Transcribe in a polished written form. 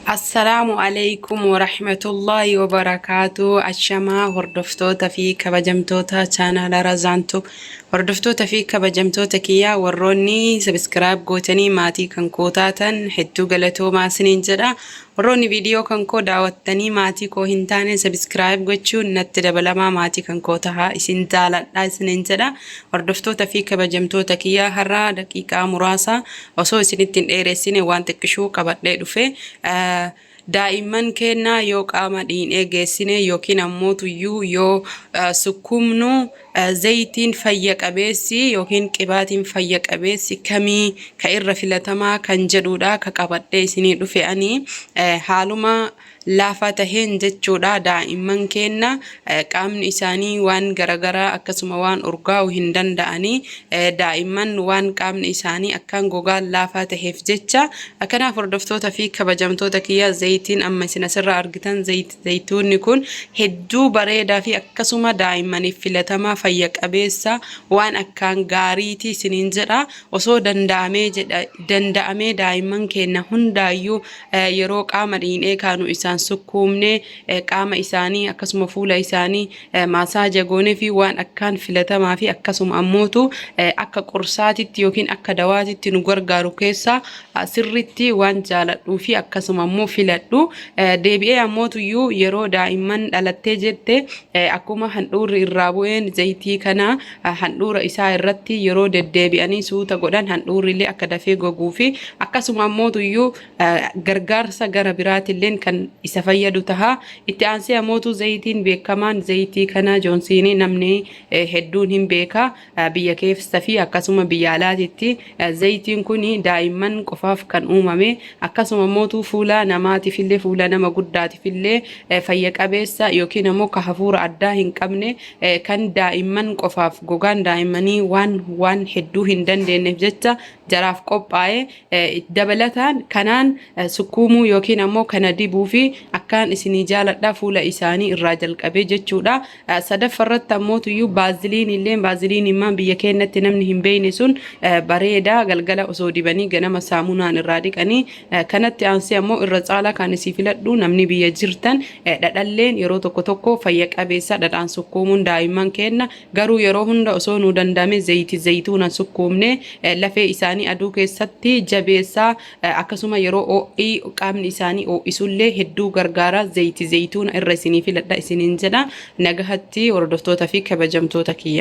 Assalaamu alaikum warahmatullahi wabarakaatu. Ashamaa hordoftoota fi kabajamtoota chaanaala Razaantu. Hordoftoota fi kabajamtoota kiyyaa warroonni sabiskiraayib gootanii maatii kan koo taatan hedduu galatoomaa isiniin jedha. Warroonni viidiyoo kan koo daawwattanii maatii koo hin taane sabiskiraayib gochuun natti dabalamaa maatii kan koo tahaa isin jaaladha isiniin jedha. Hordoftoota fi kabajamtoota kiyyaa har'a daqiiqaa muraasa osoo isinitti hin dheeressine waan xiqqishuu qabadhee dhufe. Daa'imman keenna yoo qaama dhiinee geessine yookiin ammoo tuyyuu yoo sukkuumnu zayitiin fayya qabeessi yookiin qibaatiin fayya qabeessi kamii ka irra filatamaa kan jedhuudha ka qabadhee isinii dhufe ani haaluma laafaa taheen jechuudha. Daa'imman keenna qaamni isaanii waan garagaraa akkasuma waan urgaa'u hin danda'anii, daa'imman waan qaamni isaanii akkaan gogaan laafaa taheef jecha. Kanaaf hordoftoota fi kabajamtoota kiyya, zayitiin amma isin asirraa argitan zayituunni kun hedduu bareedaa fi akkasuma daa'immaniif filatamaa, fayya qabeessa, waan akkaan gaariiti isiniin jedha. Osoo danda'amee jedha danda'amee daa'imman keenya hundaayyuu yeroo qaama dhiinee kaanu isaan sukkuumnee qaama isaanii akkasuma fuula isaanii maasaaja goonee fi waan akkaan filatamaa fi akkasuma ammootu akka qorsaatitti yookiin akka dawaatitti nu gargaaru keessaa sirritti waan jaaladhuu fi akkasuma ammoo filadhu. Deebi'ee ammootuyyuu yeroo daa'imman dhalattee jette akkuma handhuurri irraa bu'een zayitii kana handhuura isaa irratti yeroo deddeebi'anii suuta godhan handhuurri illee akka dafee goguu fi akkasuma ammootuyyuu gargaarsa gara biraatilleen kan isa fayyadu taha. Itti aansee ammootu zayitiin beekamaan zayitii kana joonsiinii namni hedduun hin beeka. Biyya keessa fi akkasuma biyya alaatitti zayitiin kun daa'imman qofaaf kan uumame, akkasuma ammootu fuula namaatiifillee, fuula nama guddaatiifillee fayya qabeessa yookiin ammoo ka hafuura addaa hin qabne, kan daa'imman qofaaf gogaan daa'immanii waan hedduu hin dandeenyeef jecha jaraaf qophaa'e. Dabalataan kanaan sukkuumuu yookiin ammoo kana dibuu fi akkaan isinii jaaladha, fuula isaanii irraa jalqabee jechuudha. Sadaffa irratti ammootuyyuu baaziliin illee, baaziliin immaan biyya keenyatti namni hin beekne sun bareeda, galgala osoo dibanii ganama saamunaan irraa dhiqanii. Kanatti aansee ammoo irra caalaa kan isii filadhu, namni biyya jirtan dhadhalleen yeroo tokko tokko fayya qabeessa dhadhaan sukkuumuun daa'imman keenna. Garuu yeroo hunda osoo nuu danda'ame zayiti zayituunan sukkuumne lafee isaanii aduu keessatti jabeessaa, akkasuma yeroo ho'i qaamni isaanii ho'isullee hedduu gargaara. Zayiti zayituuna irra isinii filadha isiniin jedha. Nagahatti, hordoftoota fi kabajamtoota kiyya.